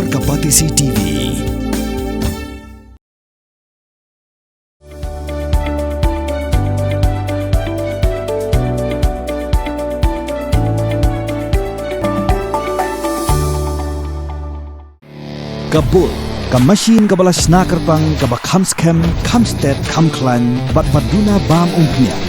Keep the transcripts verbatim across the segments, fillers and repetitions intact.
Ka Batesi T V. Ka Bull, ka machine kaba la shna kyrpang, kaba kham skhem, kham stet, kham khlaiñ, bad ba duna bam umphniang.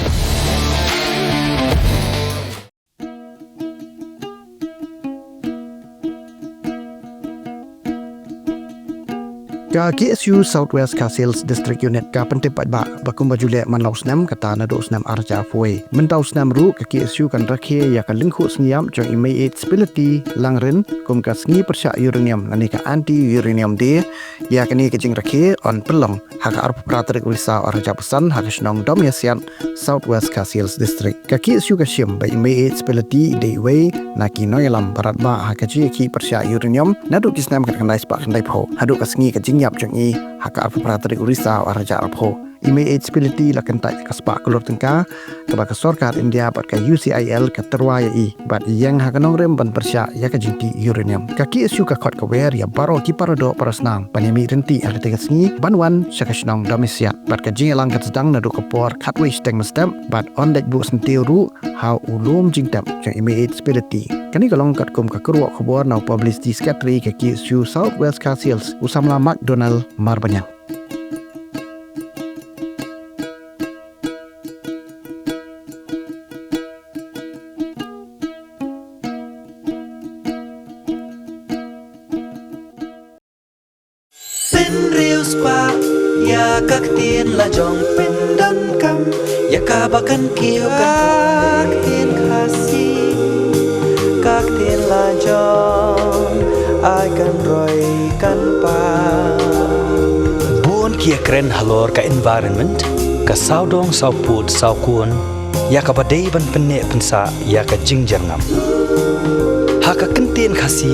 Ka K S U South West Khasi Hills District Unit ka pyntip paidbah ba kumba ju leh man la u snem, kata naduh u snem ar hajar arphew wei. Mynta u snem ruh ka K S U kan rakhe ïa ka lyngkhuh sngi ïap jong i Mei H Pilati Langrin kum ka sngi pyrshah uranium lane ka Anti Uranium Day. Ïa kane ka jingrakhe yn pynlong ha ka arphew phra tarik u Risaw ar hajar arphew san ha ka shnong Domiasiat, South West Khasi Hills District. Ka K S U ka shim ba i Mei H Pilati i dei iwei na ki nongïalam ba radbah ha ka jingïakhih pyrshah uranium naduh ki snem khatkhyndai spah khyndaiphew haduh ka sngi ka jingïap jong i ha ka arphew phra tarik u Risaw ar hajar arphew. I Mei H Pilati la kyntait ka spah klur tyngka kaba ka sorkar India bad ka U C I L ka tyrwa ïa i bad i ïeng ha ka nongrim ban pyrshah ïa ka jingtih uranium. Ka K S U ka khot ka wer ïa baroh ki paradoh parasnam ban ïa mih ryntih ha katei ka sngi ban wan sha ka shnong Domiasiat bad ka jingïalang kan sdang naduh ka por khatwei shiteng mynstep bad yn leit buh syntiew ruh ha u lum jingtep jong i Mei H Pilati. Kane ka long katkum ka kyrwoh khubor na u Publicity Secretary ka K S U South West Khasi Hills, u samla McDonald Marbaniang. Pynriewspah ïa ka ktien la jong, pyndonkam ïa kaba kan kiew, ka ktien Khasi, ka ktien la jong, ai kan roi kan pang. Bun ki ïakren halor ka environment, ka sawdong sawpud sawkun, ïa kaba dei ban pynneh pynsah ïa ka jingjyrngam. Ha ka kyntien Khasi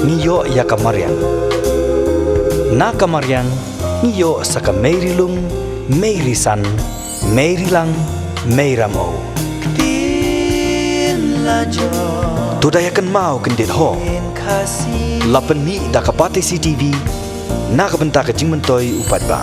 ngi ïoh ïa ka mariang. Na ka mariang ngi ïoh sa ka mei ri lung, mei ri san, mei ri lang, mei ramew. Ktien la jong. To da ïa kynmaw kyndit ho. Ktien Khasi. La pynmih da ka Batesi T V na ka bynta ka jingmyntoi u paidbah.